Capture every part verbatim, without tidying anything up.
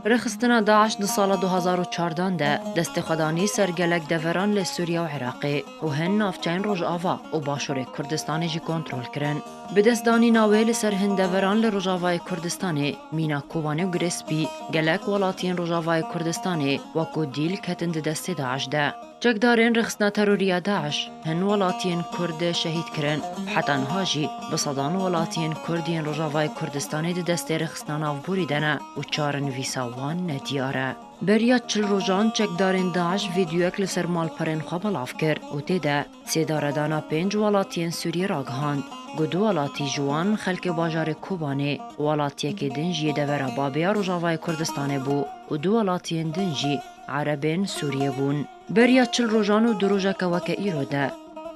Rêxistina DAIŞ di sala du hazar û çardan de destê xwe danî ser gelek deveran li Sûriye û Iraqê û hin navçeyên Rojava û Başûrê Kurdistanê jî kontrol kirin. Bi destdanîna wê li ser hin deveran li Rojavayê Kurdistanê, mîna Kobanê û Girê Spî, gelek welatiyên Rojavayê Kurdistanê wekû dîl ketin di destê DAIŞ de. Çekdarên rêxistina terorî ya DAIŞ hin welatiyên Kurd şehîd kirin. Heta niha jî bi sedan welatiyên Kurd yên Rojavayê Kurdistanê di destê rêxistina navborî de ne û çarenivîsa wan nediyar e. Beriya çil rojan çekdarên DAIŞ vîdeoyek li ser malperên xwe belav kir û tê de sêdaredana pênc welatiyên Sûriyê ragihand. Ku du welatî ji wan xelkê bajarê Kobanê, welatiyekê din jî yê devera Babê ya Rojavayê Kurdistanê bû û du welatiyên din jî Erebên Sûriyê bûn. Beriya çil rojan û du rojeke weke îro de,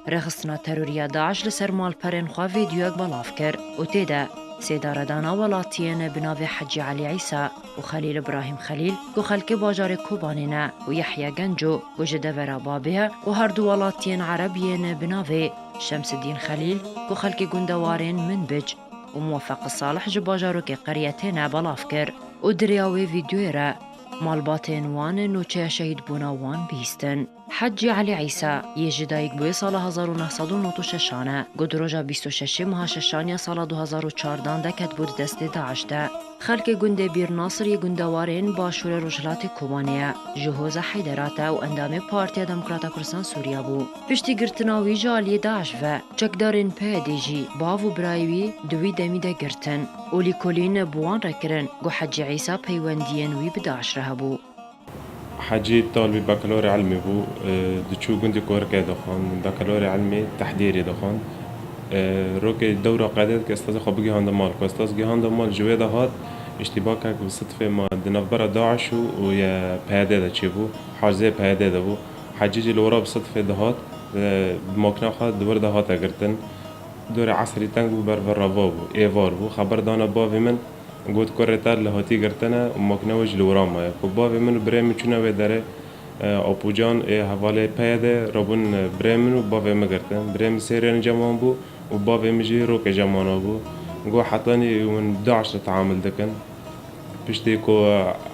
rêxistina terorî ya DAIŞ li ser malperên xwe vîdeoyek belav kir û tê de sêdaredana welatiyên bi navê Hecî Elî Îsa û Xelîl Îbrahîm Xelîl ku xelkê bajarê Kobanê ne û Yehya Genco ku ji devera Babê ye û her du welatiyên Ereb yên bi navê Şemsidîn Xelîl ku xelkê gundewarên Minbic û Muwefeq Salih ji bajarokê Qeryetê ne belav kir û di rêya wê vîdeoyê re malbatên wan nûçeya şehîdbûna wan bihîstin. Hecî Elî Îsa yê ji dayik bûyê sala hezar û neh sed û nod û şeşan e, ku di roja bîst û şeşê meha şeşan ya sala du hazar û çardan de ketibû di destê DAIŞ de. Xelkê gundê Bîr Nasir yê gundewarên başûrê rojhilatê Kobanê ye. Ji Hoza Heyderat e û endamê Partiya Demokrata Kurdistan Sûriya bû. Piştî girtina wî ji aliyê DAIŞ ve, çekdarên P Y D'ê jî bav û birayê wî di wî demî de girtin û lîkolîn bi wan re kirin ku Hecî Îsa peywendiyên wî bi DAIŞ re hebû. Hecî talibî bakalorê ilmê bû, e, diçû gundê Korikê dixwand, bakalorê ilmê tehdêrê dixwand. E, rokê dewra qede dike, estazê xwe bigihande mal. Ku estaz gihande mal, ji wê de hat, îştîbakek bi sidfê ma di navbera DAIŞ û, û ye P Y D de çêbû, hacizê P Y D de bû. Hecî jî li wira bi sidfê dihat, e, bi makina xwe di wir de hate girtin. Dorê esrî teng bû, ber vir reva bû, êvar bû. Xeber dane bavê min, got, kurê te li hatî girtine û makîna wê jî li wira maye. Ku bavê min û birê min çûne wê derê, e, Apocan ê hevalê P Y D'ê rabûn, e, birê min û bavê min girtin. Birê min sêrê ceman bû û bavê min jî rokê cemana bû. Got, hetanî hûn DAIŞ re teamul dikin. Piştî ku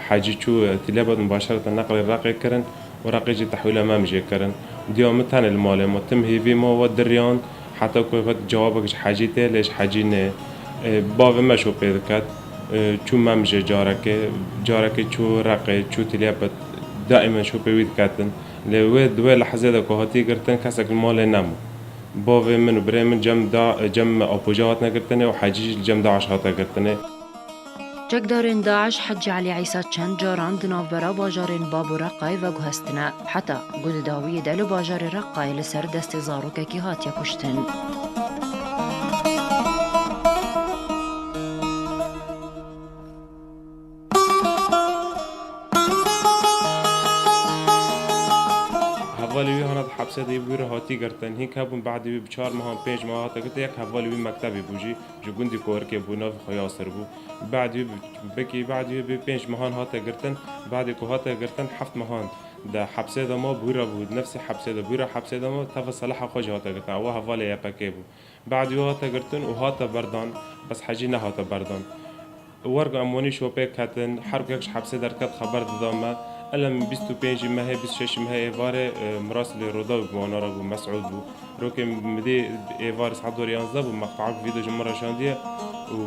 Hecî çû, e, Tîlebet, mubaşereten neqlê Reqê kirin û Reqê jî tehwîla Memjê kirin. Diya min tenê li malê ma. Tim hêvî ma we diriyan, heta ku vet cewabek ji Hecî tê, lê ji Hecî nê. E, bavê me şopê diket. E, çû Memjê carekê, carekê çû Reqê, çû Tîlebet. Daîmen şopê wî diketin. Lê wê, di wê lehzê de ku hatî girtin, kesek li malê nebû. Bavê min û birê min cem da, cem Apoca hatine girtinê û Hecî jî li cem DAIŞ hate girtinê. Çekdarên DAIŞ Hecî Elî Îsa çend caran di navbera bajarên Bab û Reqayê veguhestine, heta ku di dawiyê de li bajarê Reqayê li ser destê zarokekî hatiye kuştin. Hevalê wî hana di hepsê de yê bi wî re hatî girtin. Hîn hebûn, behdê wî bi çar mehan, pênc mehan hate girtin. Yek hevalê wî mektebê bû jî, ji gundî Korikê bû, navê xwe Yasir bû. Behdê wî bi, bekî behdê wî bi pênc mehan hate girtin. Behdê ku hate girtin, heft mehan di hepsê de ma, bi wî re bû, nefsê hepsê de, bi wî re hepsê de ma, teva seleha xwe jî hate girtin. Ewa hevalê Y P G bû. Behdê wî hate girtin û hate berdan, bes Hecî nehate berdan. Wer ku em wanî şopê ketin, her ku yek ji hepsê derket xeber dida me. Elem bîst û pêncî mehê, bîst û şeşî mehê êvarê, e, Mirasilê Roda bû, bi wana re bû, Mesûd bû. Rokê min dî êvarê saet dorê yanzdeh bû, meqteak vîdeo ji min re şandiye û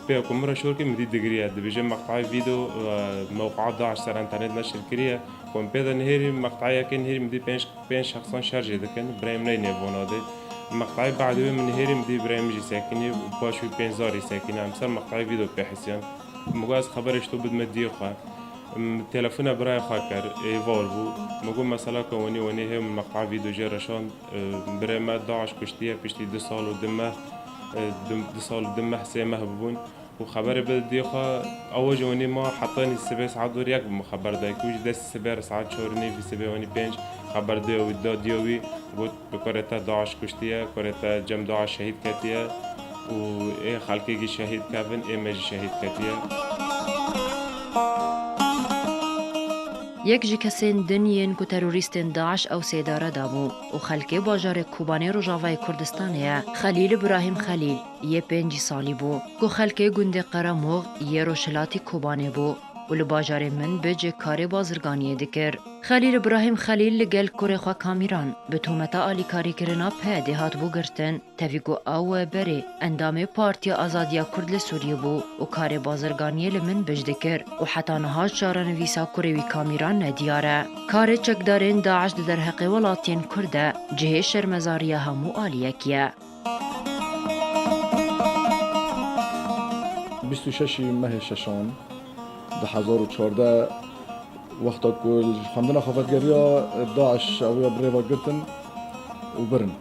pê ku min re şor kir, min dî digiriye. Dibêje meqteak vîdeo, e, mewqea DAIŞ ser enternet neşir kiriye. Ku em pê de nihêrî, meqteak yekê nihêrî, min dî pênc pênc şexsan şerjê dikin, birayê min neyê nêvona dê. Meqtayê behdê wê min nihêrî, min dî birayê min jî sekinî û paş wî pênc zarî sekîne. Em ser meqtayê vîdeo pê hisiyan. Min got, ez xeberê ji to bidime diyê xwe. Min telefona birayê xwe kir, êvar bû. Min got, mesela ke wenî wenî hê, min meqtayê vîdeo jê re şand, e, birê me DAIŞ kuştiye, piştî du sal û du meh, e, du, du sal û du meh, sê meh bibûn. Û xeberê bide diyê xwe, ew jî wenî ma hetanî sibê saet dor yek bi min xeber dayî, ku jî destî sibê re saet çar û nîvî sibê wenî pênc xeber dayê wî, da diyê wî, got, bi kurê te DAIŞ kuştiye, kurê te cem DAIŞ şehîd ketiye û ê xelkê gî şehîd kevin, ê me jî şehîd ketiye. Yek ji kesên din yên ku terorîstên DAIŞ ew sêdare dabû û xelkê bajarê Kobanê Rojavayê Kurdistanê ye, Xelîl Ibrahîm Xelîl yê pêncî salî bû, ku xelkê gundê Qeremox yê rojhilatî Kobanê bû û li bajarê Minbic karê bazirganiyê dikir. Xelîl Ibrahîm Xelîl li gel kurê xwe Kamîran bi tometa alîkarîkirina P Y D'ê hatibû girtin. Tevî ku ew berê endamê Partiya Azadiya Kurd li Sûriyê bû û karê bazirganiyê li Minbic dikir û heta niha çarenivîsa kurê wî Kamîran nediyar e. Karê çekdarên DAIŞ di derheqê welatiyên Kurd de cihê şermezariya hemû aliyekî ye. Bîst û şeş mehê şeşan du hezar û çardeh, wexta ku ji xwendina xwe vedigeriya, DAIŞ ew ya bi rê ve girtin û birin.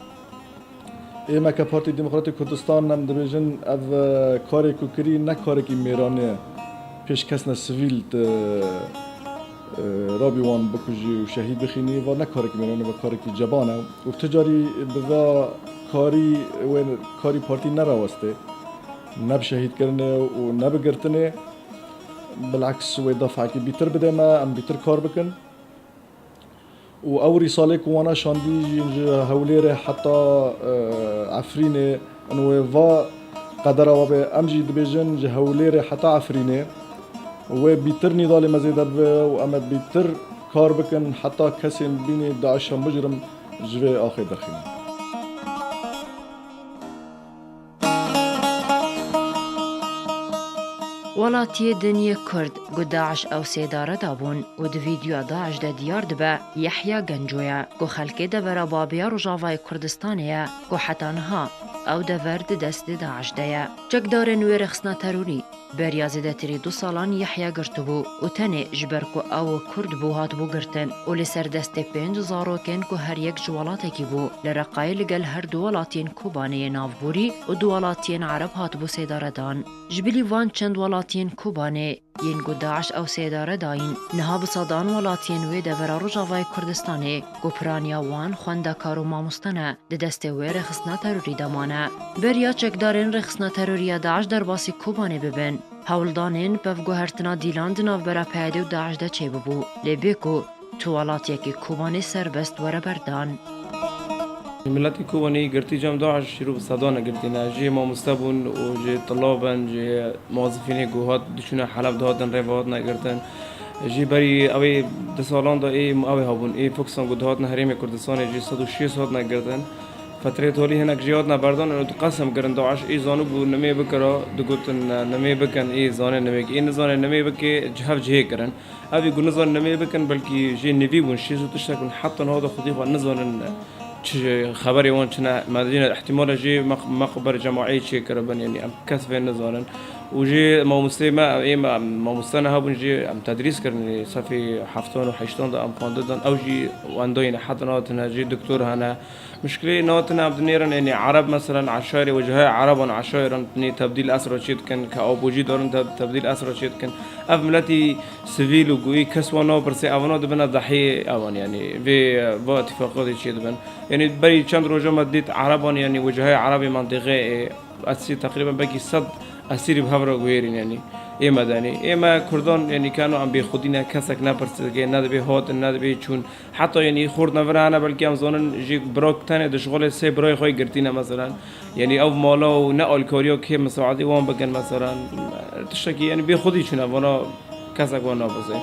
Ê me ke Partî Demokratîk Kurdistan em dibêjin, ev, e, karê ku kirî ne karekî mêrane ye. Pêş kesne sivîl di, e, rabî wan bikujî û şehîd bixînî, va ne karekî mêrane, va karekî ceban e. Û ti carî bi va karî wê karî partî nerawestê. Ne bi şehîdkirinê û ne bi girtinê. Bileks wê dafekî bîtir bide me, em bîtir kar bikin. Û ew rîsalê ku wana şandî jî ji Hewlêrê heta, e, Efrînê, in wê va qedera we bê. Em jî dibêjin ji Hewlêrê heta Efrînê wê bîtir nîdalê me zêde bibe û em ê bîtir kar bikin heta kesên bînî DAIŞa mujrim ji vê axê derxînin. Welatiyê din yê Kurd ku DAIŞ ew sêdare dabûn û di vîdyoya DAIŞ de diyar dibe, Yehya Genco ye, ku xelkê devera Babiya Rojavayê Kurdistanê ye, ku heta niha ew dever di destê DAIŞ de ye. Çekdarên wê rêxistina terorî beriya zêdetirî du salan Yehya girtibû û tenê ji ber ku ew Kurd bû hatibû girtin û li ser destê pênc zarokên ku her yek ji welatekî bû, li Reqayê li gel her du welatiyên Kobanê yê navborî û du welatiyên Ereb hatibû sêdaredan. Ji bilî van çend welatiyên Kobanê yên ku DAIŞ ew sêdare dayîn, niha bi sedan welatiyên wê devera Rojavayê Kurdistanê ku piraniya wan xwendekar û mamoste ne, di destê wê rêxistina terorî de mane. Beriya çekdarên rêxistina terorî ya DAIŞ derbasî Kobanê bibin, hewldanên pevguhertina dîlan di navbera P Y D û DAIŞ de çêbibû. Lê bê ku tu welatiyekî Kobanê serbest were berdan. Miletî Kobanê girtî cem DAIŞ şîrû bi sedan e girtî ne. Jê mamoste bûn û jê tila bin, jê mozifînê ku hat diçûne Heleb dihatin rê ve hatine girtin. Jî berî ew ê di salan de ê, ew ê hebûn, ê Foxan ku dihatin herêmê Kurdistanê jî sed û şêst hatine girtin. Fetrê talî hinek jî hatine berdan û qesem kirin DAIŞ ê zanibû nimê bikira, digotin nimê bikin, ê zanê nimê, ê nizanê nimê bikê, ji hev cihê kirin. Ev ê ku nizanê nimê bikin, belkî jê nivî bûn, şêst û tiştek bûn, heta niha de xwedî xwe nizanin. Çi xeberê wan çi ne, me dîne ihtimale jê meq-, meqber cemaê çêkiribin, yanî em kes vê nizanin. Û jê mamosteyê me, ê me, em mamoste nehabûn jê em tedrîs kirin, yanî sefê heftan û heştan de em xwendin, ew jî wendayî ne, heta niha tine jê doktor hene. Muşkilê niha tine em dinêrin, yanî Ereb meselen eşayirê, wecihaya Ereban eşayiran dinê tebdîl esra çê dikin, ke apojî darin te-, tebdîl esra çê dikin. Ev miletî sivîl û goyî kes wan napirsê, evana dibine dehiyê evan, yanî vê, va îtîfaqatê çêdibin. Yanî berî çend roja me dît Ereban, yanî wecihaya Erebê mentiqê ê esî teqrîben belkî sed esîrî bi hev re guhêrîn, yanî ê medenî. Ê me Kurdan, yanî keno em bêxwedî ne, kesek ne pirsgirê, ne dibê hatin, ne dibê çûn. Heta yanî xort nevira hene, belkî em zanin jî bira tenê dişixulê sê birayê xwe girtîne meselen. Yanî ev mala û ne alkariya kê misaedê wan bikin meselen. Tiştekî yanî bêxwedî çûne vana. Kesek wan napirse.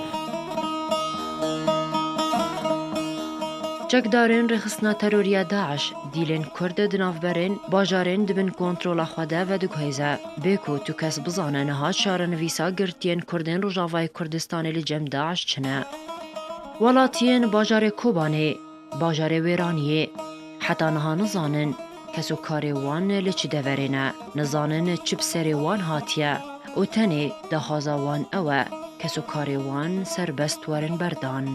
Çekdarên rêxistina terorî ya DAIŞ dîlên Kurd di navberên bajarên di bin kontrola xwe de vediguhêze. Bê ku tu kes bizane niha çarenivîsa girtiyên Kurdên Rojavayê Kurdistanê li cem DAIŞ çi ne. Welatiyên bajarê Kobanê, bajarê Wêraniyê, heta niha nizanin kes û karê wan li çi deverê ne, nizanin çi bi serê wan hatiye û tenê daxwaza wan ew e kes û karê wan serbest werin berdan.